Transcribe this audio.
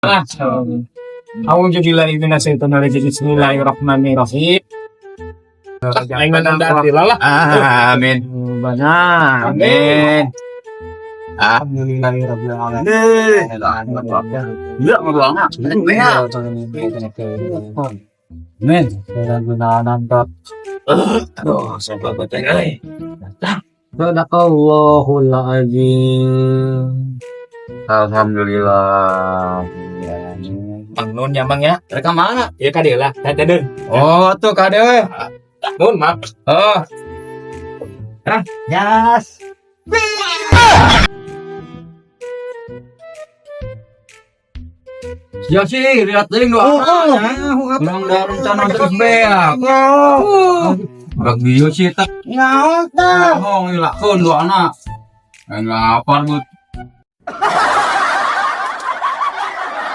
Ah, A'udzu billahi minasyaitonir rajim. Bismillahirrahmanirrahim. Aing menang lah. Amin. Banyak. Amin. Alhamdulillahirabbil alamin. Enggak ngobrol. Amin. Aduh, sampai batang euy. Sadaqallahul azim. Alhamdulillah. Mang nun ya, Mang, ya. Mereka mana? Ya ka dieu lah. Dadah. Oh, tuh kade we. Nun, maaf. Oh. Yes. Sia sih, lihat deui nu. Urang da rencana terus beak. Bagi sih tak. Naon tah? Oh, ngilakeun doana. Aing lapar, Bud.